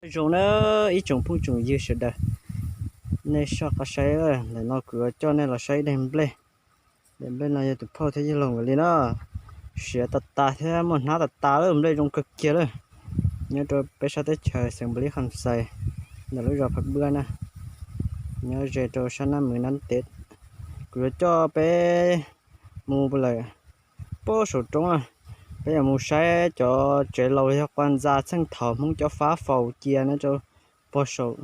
Nyob zoo na ib tsoom phooj tsoom ywg sawv daws, nej soj qab saib, ntawm no kuv yuav coj nej los saib ib daim nplej. Daim nplej no yog tus phauj thiab yawg laus nkawd li na, siav tas tas thiab muaj hnab tas tas lawm, nplej zoo kawg kiag lawm. Nyob rau peb sab teb chaws xeev Npalis Kham Xais, ntawm lub zos Phav Pwj na, nyob ze rau sab Nab Mws Nab Tev. Kuv yuav coj peb mus lawm puag saum roob na, peb yuav mus saib cov tsev laus los yog quas ntxa txheej thaum Hmoob cob fab faus cia nyob rau puag saum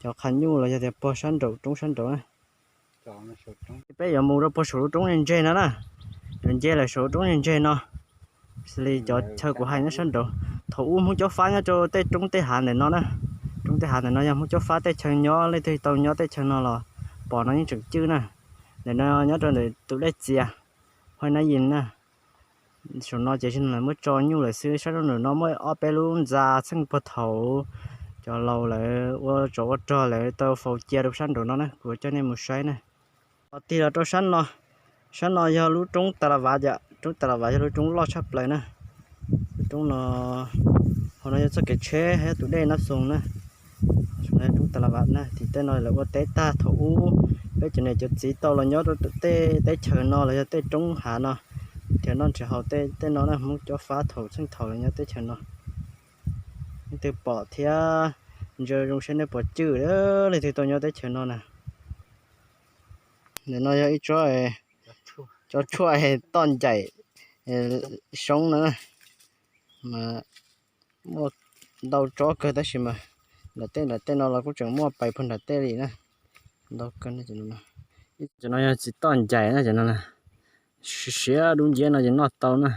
cov qhav nyuj los yog tias puag sab nraum roob sab nraud na. Peb yuav mus rau puag saum lub roob ntseg ntseg no na, yuav nce lawm saum lub roob ntseg ntseg no. Xws li cov chaw kuv hais nyob sab nraud, thaum ub Hmoob cob fab nyob rau tej roob tej hav ntawm no na. Roob tej hav ntawm no yog Hmoob cob fab tej chaw nyob, leej twg tau nyob tej chaw no los pom no yeej tseem cwj na. Ntawm no nyob rau ntawm tus dej txias Huaib Nab Yis na. Saum no ces tsis muaj tso nyuj lawm xwb, sab nraum no muaj ob peb lub ntxa txheej puag thaum cov laus lawv ua tsov ua rog lawv tau faus cia rau sab nraum no na, kuv coj nej mus saib na. Ho tig los rau sab no, sab no yog lub roob Tas Las Vav yom, roob Tas Las Vav yog lub roob loj tshaj plaws na. Lub roob no, hauv no yog txoj kev tsheb, yog tus dej Nab Xoos na. Saum no yog roob Tas Las Vav na, tim tej no lawv ua teb tag thaum ub, peb cov niam cov txiv tau los nyob rau tej teb chaws no los yog tej roob hav no, nrhiav noj nrhiav haus tej tej no na, Hmoob cob fab thaum txheej thaum lawv nyob teb chaws no. Leej twg pom thiab ntsia zoo saib nej puas cwj leej twg tau nyob teb chaws no na. Ntawm no yog ib tsob, tsob tshuaj toj ncaim soob no na, mas muaj ntau tsob kawg tab sis mas nram tej nram tej no los kuj tseem muaj pais puag nram tej li na. Ntau kawg, cov no yog txiv toj ncaim na, cov no siav dub nciab no ces noj tau na.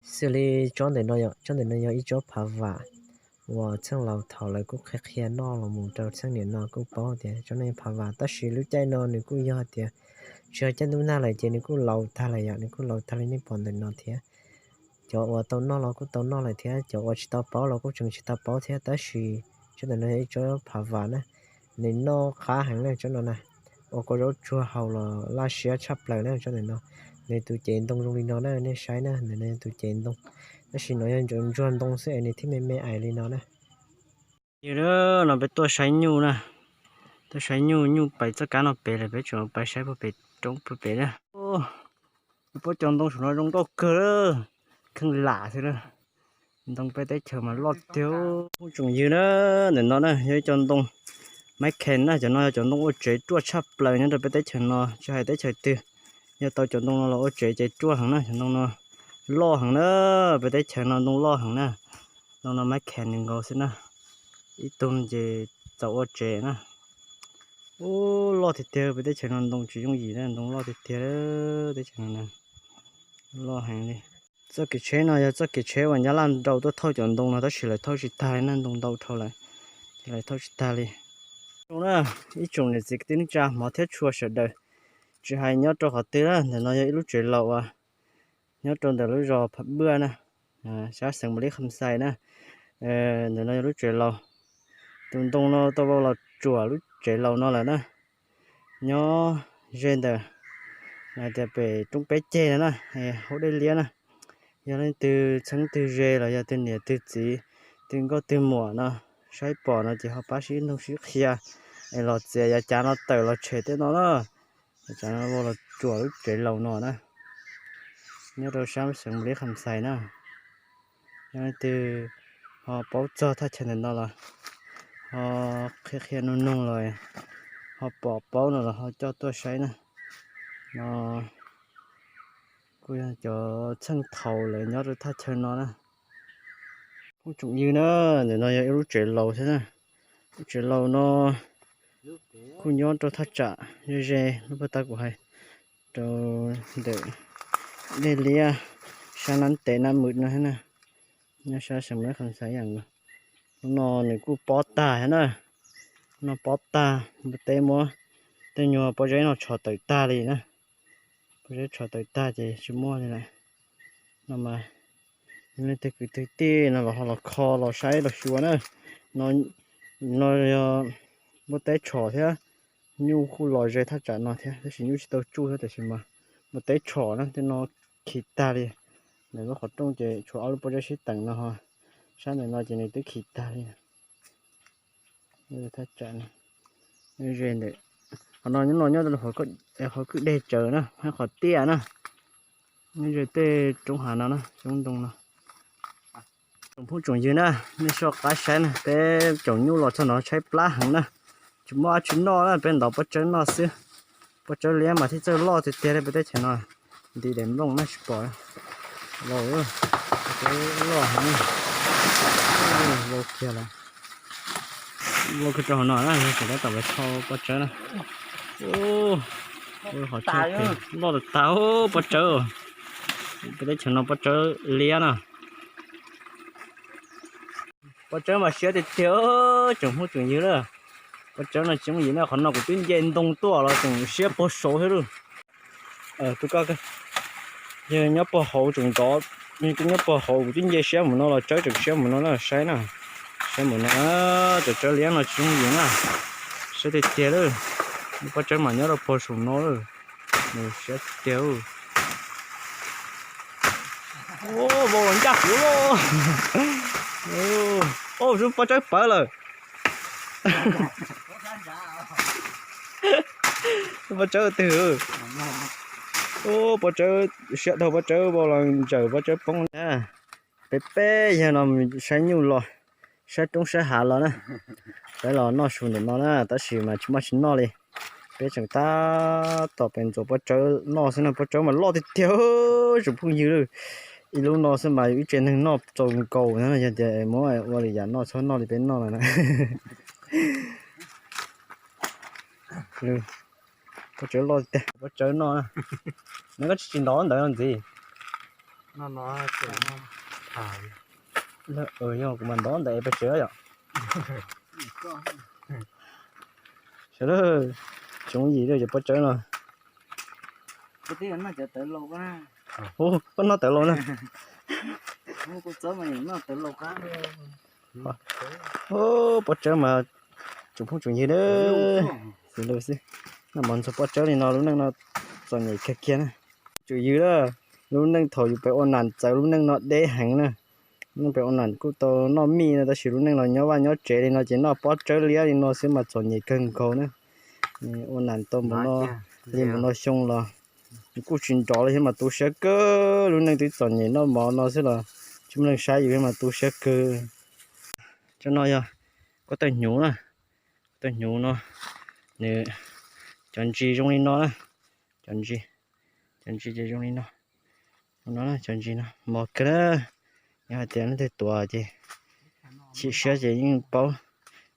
Xws li tsob ntawm no, tsob ntawm no yog ib tsob phav vam uas txheej laus thaum lawv kuj qhia qhia noj los mus rau txheej niam no kuj paub tias tsob no yog phav vam, tab sis lub caij no nws kuj yog tias tsis yog caij ntuj nag lawm ces nws kuj laus tag lawm yom, nws kuj laus tag li nej pom ntawm no thiab. Cov uas tau noj los kuj tau noj lawm thiab, cov uas tsis tau paub los kuj tseem tsis tau paub thiab, tab sis tsob ntawm no yog ib tsob phav vam na, nws noj qab heev na tsob no na. Ua kua zaub tsuag haus los laj siab tshaj plaws na tsob ntawm no. Nws tus cev ntoo zoo li no na, nej saib na, ntawm no yog tus cev ntoo, tab sis no yog ntsuag ntsuag ntoo xwb es nws thiaj me me ais li no na. Yog no peb tuaj saib nyuj na, tuaj saib nyuj, nyuj pais txoj kab no pem lawm, peb tseem pais saib puag pem roob puag pem na. Pob cov ntoo saum no zoo nkauj kawg, kheej lam xwb na. Ntoo peb teb chaws mas loj tiag. Phooj tsoom ywg na, ntawm no na yog ib co ntoo maiv khees na, cov no yog cov ntoo ua tsev ruaj tshaj plaws nyob rau peb teb chaws no, tsis hais teb chaws twg, yog tau cov ntoo no los ua tsev ces ruaj heev na. Cov ntoo no loj heev na, peb teb chaws no ntoo loj heev na. Ntoo no maiv khees nws nkaus xwb na, ib tug ces txaus ua tsev na. Ub, loj tiag tiag, peb teb chaws no ntoo tsis yooj yim na, ntoo loj tiag tiag, teb chaws no loj heev li. Txoj kev tsheb no yog txoj kev tsheb uas Nyab Laj nrau tuaj thauj cov ntoo no tab sis lawv thauj tsis tag li na, ntoo ntau dhau lawm, ces lawv thauj tsis tag li. Zoo na, ib tsoom niam txiv kwv tij neej tsa hmov thiab tshua sawv daws, tsis hais nyob rau qhov twg na, ntawm no yog ib lub tsev laus uas nyob rau ntawm lub zos Phav Pwj na, sab xeev Npalis Kham Xais na. Ntawm no yog lub tsev laus, tus ntoo no tau vau los tsuam lub tsev laus no lawm na. Nyob ze ntawm hais tias pem roob peb ceg no na, hauv dej liab na. Yog leej twg txheeb twg ze los yog twg niam twg txiv, twg nkauj twg muam no saib pom no ces ho pab sib nug sib qhia es los txiav yav cav no tawm los tshem tej no na. Yav cav no vau los tsuam lub tsev laus no na, nyob rau sab xeev Npalis Kham Xais na. Yog leej twg ho paub txog thaj chaw ntawm no los ho qhia qhia nug nug los ho pom paub no los ho coj tuaj saib na. No kuj yog cov txheej thaum lawv nyob rau thaj chaw no na. Phooj tsoom ywg na, ntawm no yog ib lub tsev laus thiab na. Lub tsev laus no kuj nyob rau thaj tsam ze ze lub pag tag kuv hais rau ntawm dej liab sab Nab Tev Nab Mws no thiab na. Nyob sab xeev Npalis Kham Xais ib yam nkaus. Lub no nws kuj pob tag thiab na. Lub no pob tag, npua teb muab tej nyuag pob zeb no tshov tawm tag li na. Pob zeb tshov tawm tag ces tsis muaj li lawm. No mas yog leej twg kwv twg tij no los ho los kho los saib los xyuas na. No yog npua teb tshov thiab, nyuj kuj los ze thaj tsam no thiab tab sis nyuj tsis tau tsuj thiab tiam sis mas npua teb tshov na, tej no khi tag li. Ntawm lub qhov rooj ces tshuav ob lub pob zeb sib teem no ho, sab ntawm no ces nws twb khi tag li. Thaj tsam no, ze ntawm qhov no nyob no nyob qhov kwj deg tsawv na, qhov tiaj na, nyob ze tej roob hav no na, roob ntoo no. Tsoom phooj tsoom ywg na, nej soj qab saib na, peb tsoom nyuj los txog no tshaib plab heev na, tsis muaj dab tsi noj na, peb ntov pob tsawb noj xwb. Pob tsawb liab mas thiaj txawj loj tiag tiag li peb teb chaws no. Nti daim nplooj na tsis pom. Loj, loj heev, vau kiag lawm. Vau kiag rau hauv no na, yog tseem tab tom pes tho pob tsawb na. Loj tas tas pob tsawb. Peb teb chaws no pob tsawb liab na. Pob tsawb mas siab tiag tiag, tsoom phooj tsoom ywg lawm. Pob tsawb no tsis yooj yim na, qhov no kuv twb nce ntoo tuaj los tseem siab puag saud thiab lauj. Tus ko, yog nyob puag hauv tseem ntov, nyob puag hauv kuv twb nce siab mus no los tsawb tseem siab mus no na, saib na. Siab mus no, cov tsawb liab no tsis yooj yim na. Siab tiag tiag lawm. Pob tsawb mas nyob rau puag saum no lawm. Siab tiag. Vau los ncaj kuv lauj. Pob tsawb pawv lawm. Pob tsawb twg? Pob tsawb siab dhau, pob tsawb vau los ntsawm pob tsawb poob na. Peb peb yawg no saib nyuj los, saib roob saib hav los na. Peb los noj su ntawm no na, tab sis mas tsis muaj tsis noj li. Peb tseem tab tom pes ntxuav pob tsawb noj xwb na, pob tsawb mas loj tiag tiag, tsoom phooj ywg. Ib lub no xwb mas yus ib tsev neeg noj txaus nkaus na, yog tias muab ua lwm yam noj txhob noj li peb noj no na. Pob tsawb loj tiag tiag, pob tsawb noj na. Nws koj tsis tsis ntov ntawd no ntxiv. Yog kuv mas ntov ntawd peb tsev yom. Sawv daws, tsoom yim cov pob tsawb no. Koj noj tawv laus na. Pob tsawb mas tsoom phooj tsoom ywg xws li xwb, noj mov ntxuag pob tsawb li no lub neej no txom nyem kawg kiag na. Tsoom yig na, lub neej thaum yus pem ua nam txawv lub neej no deb heev na. Lub neej pem ua nam kuj tau noj mij na, tab sis lub neej los nyob vaj nyob tsev li no ces noj pob tsawb liab li no xwb mas txom nyem kawg nkaus na. Ua nam tau npaum no, li npaum no xyoo los kuj tsis nrov li thiab mas tu siab kawg. Lub neej twb txom nyem noj mov no xwb los tsis muaj neeg saib yus thiab mas tu siab kawg. Cov no yog kuab tawg hnyuv na. Kuab tawg hnyuv no, nws cov ntsis zoo li no na. Cov ntsis, cov ntsis ces zoo li no. No cov ntsis no mos kawg na. Yog hais tias leej twg tuav ces chim siab ces yeej paub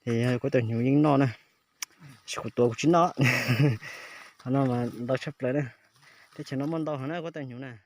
tias yog kuab tawg hnyuv yeej noj na. Tab sis kuv tuav kuv tsis noj. Qhov no mas ntau tshaj plaws na. Teb chaws no muaj ntau heev na kuab tawg hnyuv na.